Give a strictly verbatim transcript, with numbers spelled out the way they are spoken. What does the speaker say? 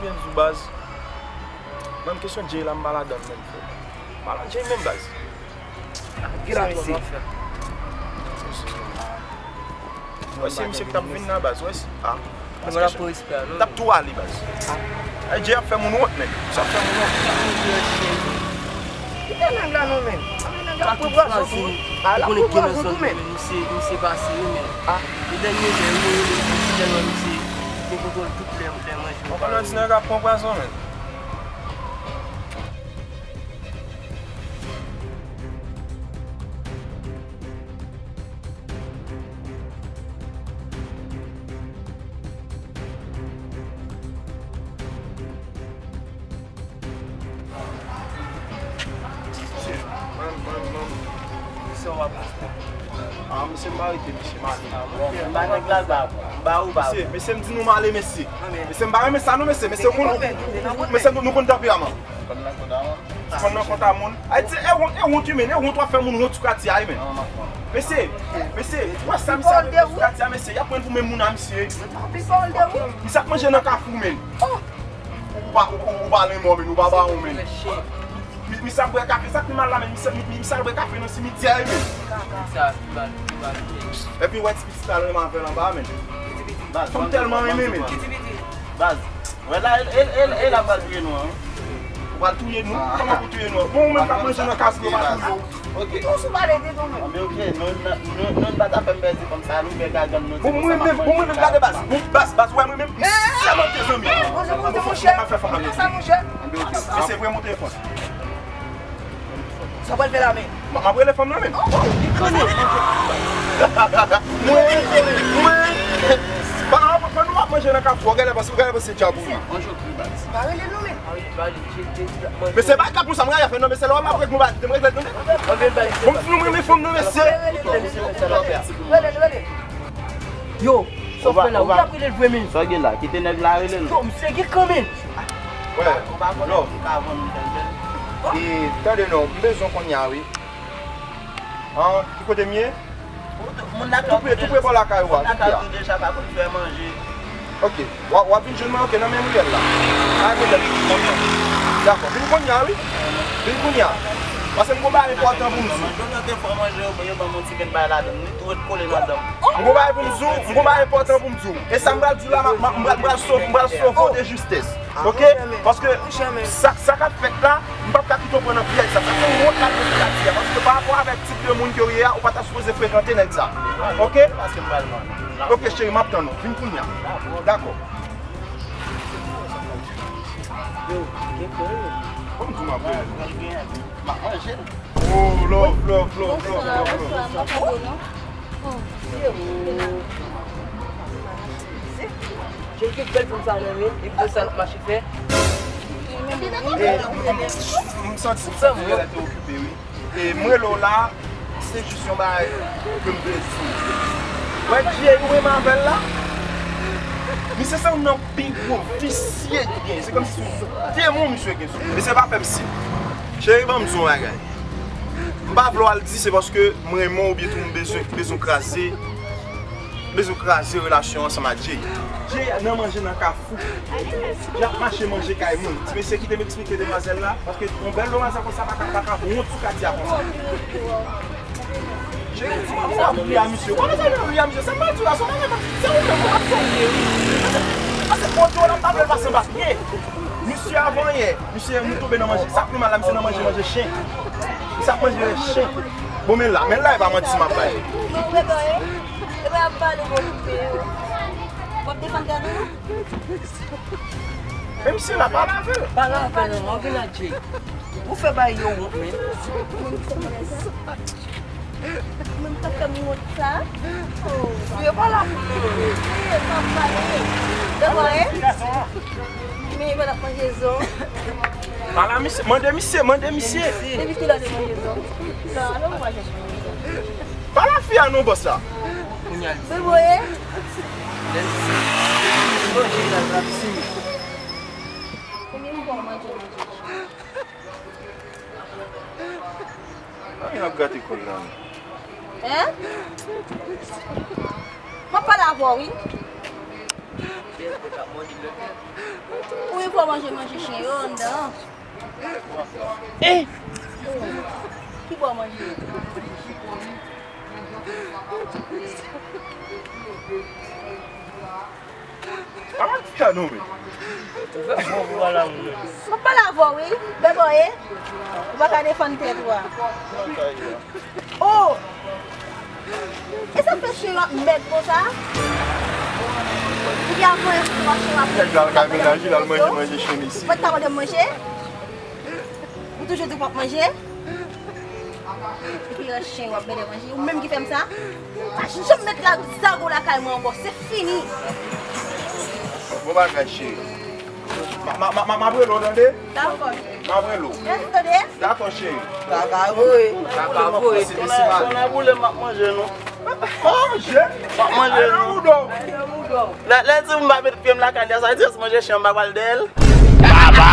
Byen di w baz. Menm kesyon Jay la, m pa ladan l menm, frè. M pa ladan Jay menm, baz. Ki la, mesye? Wè, se misye ki t ap vin la, baz, wè, se, ah, mwen ap pran respè a, non? T ap tou ale, baz. Ay, Jay ap fè moun wont, menm. Sa ap fè moun wont. Kite nèg la non, menm. Nèg la ap pran pwazon tou. Ou konnen ki nan zòn nan, menm, misye, misye pase, wi, menm. Ah. E dènye lè, wi, wi, wi, tèlman misye gen kontwòl tout lè, lè manje. Ou konnen ti nèg ap pran pwazon, menm. Mesye, mwen, mwen, mwen. Mesye, w ap. Ah, mesye, m pa rete, mesye, m ale. M ba nèg la l ba, m ba ou ba. Mesye, mesye, m di nou m ale, mesye. Mesye, m pa renmen sa non, mesye. Mesye, ou konn, mesye, nou, nou konn tanperaman. Ou konn nan kont a moun. Ay, di, e wont, e wont, wi, men, e wont w ap fè moun wont sou katye a, wi, men. Mesye, mesye, ou wè sa misye ap fè sou katye a, mesye, y ap pran pou menm moun a misye. Misye ap manje nan kafou, men. Ou pa, ou, ou, ou pa lenmò, men, ou pa bawon, men. Mi, misye ap bwè kafe, sa k pi mal la, men, misye, mi, mi, misye al bwè kafe nan simityè, men. Epi, wè, ti pitit la, l renmen avè l anba, men. Fanm tèlman renmen, men. Baz, wè la, e, e, e, e la pral touye nou, an. Ou pral touye nou? Kòman pou touye nou? Bon, ou menm k ap manje nan kafou, yo pa touye w. Ok. Ou sou pale de nou menm. Anben, ok, nou, nou, nou, nou pa ta fè m pèdi fanm sa, nou bèk a gann nou. Bon, mwen menm, bon, mwen menm, gade baz. Bon, baz, baz, wè, mwen menm, m sèmante zanmi. Bonjou, bonjou, monchè. Kòman fè fanm nan? Sa, monchè? Anben, ok. Mesye, voye montre fòs. Sa w pral fè la, men? M, m ap rele fanm nan, men. Oh, li konnen. Mwen, mwen, pa, pa nou ap manje nan kafou, gade, pase, gade, pase djab ou ye. Pa rele non, men. Mesye, bay kap nou sa, mwen, y a fè non, mesye, lè w ap regle nou, bay, m regle nou, men. Bon, nou, men, men, fanm nan, mesye. Rele, rele. Yo, sa w fè la, ou t ap rele l vre, men. Sa w gen la, kite nèg la rele l. Yo, misye gen kan, men. Wè, love. E, tande non, m bezwen kounye a, wi. An, ki kote m ye? Tou pre, tou pre bò lakay ou a, tou pre a. Ok, w ap, w ap vin jwenn mwen, ok, nan menm riyèl la. Ay, mwen lè vin kounye a. Dakò, vin kounye a, wi. Vin kounye a. Paske m gon bagay enpòtan pou m di w. M gon bagay pou m di w, m gon bagay enpòtan pou m di w. E sa m pral di w la, m, m, m pral, m pral sove, m pral sove w de justès. Ok? Paske sa, sa k ap fèt la, m p ap ka kite w pran nan pyèj sa. Sa se wont la pou sou katye a. Paske pa rapò avèk tip de moun ke w ye a, ou pa ta sipoze frekante nèg sa. Ok? Ok, cheri, m ap tann ou. Vin kounye a. Dakò. Yo, gen kò yo. Kòm di m ap manje. M ap manje l. Oh, love, love, love, love, love, love. Bonswa, bonswa, mwen pa bon non. Oh, yo, men. Jen gen bèl fanm sa nan men, e pou sa n ap mache fè. E, m, m, m, m santi, m santi Bèlè te okipe, wi. E m rele w la, se jis yon bagay ke m vle di w. Wè Jay ou renmen avè l la? Misye se youn nan pi gwo visye ki gen. Se kòmsi se yon demon misye gen sou li. Mesye pa fè m siy. Cheri, ban m di w yon bagay. M pa vle w al di se paske m renmen w oubyen tou m bezwen, bezwen kraze, bezwen kraze relasyon ansanm ak Jay. Jay nan manje nan kafou. Jay ap mache manje kay moun. Ti mesye kite m eksplike demwazèl la, paske yon bèl demwazèl konsa pa ka, pa ka wont sou katye a konsa. Cheri, kòman w ap ri a misye? Kòman w ap ri a misye? Sa m pral di w la, se yon bagay pa, se ou menm, ou pa fè w ri, wi. Pase, pase, bon, di w la, m pa vle l pase anba pye. Misye avan yè, misye, nou tonbe nan manje. Sa k pi mal la, misye nan manje, manje chen. Misye ap manje chen. Bon, men la, men la, e pa manti m ap bay. Mwen, mwen, mwen, e mwen ap pale, mwen, mwen, w ap defann gade, non? Men misye la, pale avè l. Pale avè l, non, vin ak Jay. Ou fè bay yo wont, men. Mwen, mwen, mwen. Mwen pa fè m wont sa. Oh, yo pa la pou mwen. Wi, pa pale. Dèfwa, eh? Men yo pa t ap manje zon. Pale a misye, mande misye, mande misye. Depi kilè w te manje zon? Non, alò w pa jwenn manje zon. Pale a fi a non, bòs la. Beboye. Lè l manje la, l ap tini. Konbyen fwa w manje manje? Anyen ap gate kò l la. Hein? M ap pale avè w, wi. Wi, fò manje, manje chen yo anndan. Eh! Ki bò manje? Pa manti a non men. M ap pale avè w, wi. Bèbòye, ou pa ka defann tèt ou a. Oh! E sa k fè chen yo ap mèg konsa? Ou gen avan yon sitiyasyon ap mèg konsa? Nèg la al kay mennaj li, l al manje, manje chen isi. Ou pa t ka mande m manje? Ou toujou di w p ap manje? Epi yon chen w ap mande manje. Ou menm ki fè m sa? Pa janm met la zago lakay mwen ankò. Se fini. Bon bagay cheri. M ap rele w tande. Dakò. M ap rele w. Mèsi tande. Dakò cheri. Kaka voye. Kaka voye. Tonnè boule m ap manje nou. Manje. M ap manje nou. Lè di m pa met pye m lakay li a, sa vle di se manje chen m pa pral dèyè l. Baba.